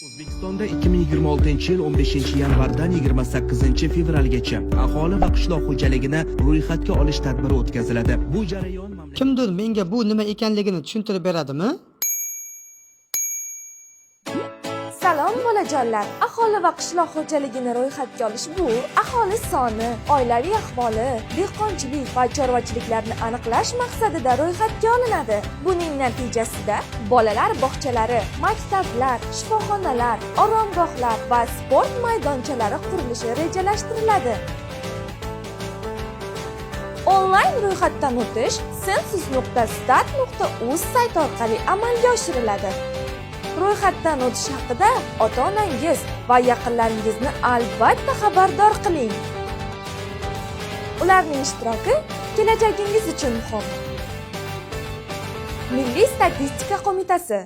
O'zbekistonda 2026-yil 15-yanvardan 28-fevralgacha aholi va qishloq xo'jaligini ro'yxatga olish tadbiri o'tkaziladi. Bu jarayon mamlakat Kimdir menga bu nima ekanligini tushuntirib beradimi? Salom, bolajonlar! Aholi va qishloq xo'jaligini ro'yxatga olish bu aholi soni, oilaviy ahvoli, dehqonchilik va chorvachiliklarni aniqlash maqsadida ro'yxatga olinadi. Buning natijasida bolalar bog'chalari, maktablar, shifoxonalar, oromgohlar va sport maydonchalari qurilishi rejalashtiriladi. Onlayn ro'yxatdan o'tish census.stat.uz sayti orqali amalga oshiriladi. Ro'yxatdan o'tish haqida ota-onangiz va yaqinlaringizni albatta xabardor qiling. Ularning ishtiroki kelajagingiz uchun muhim. Milliy statistika qo'mitasi.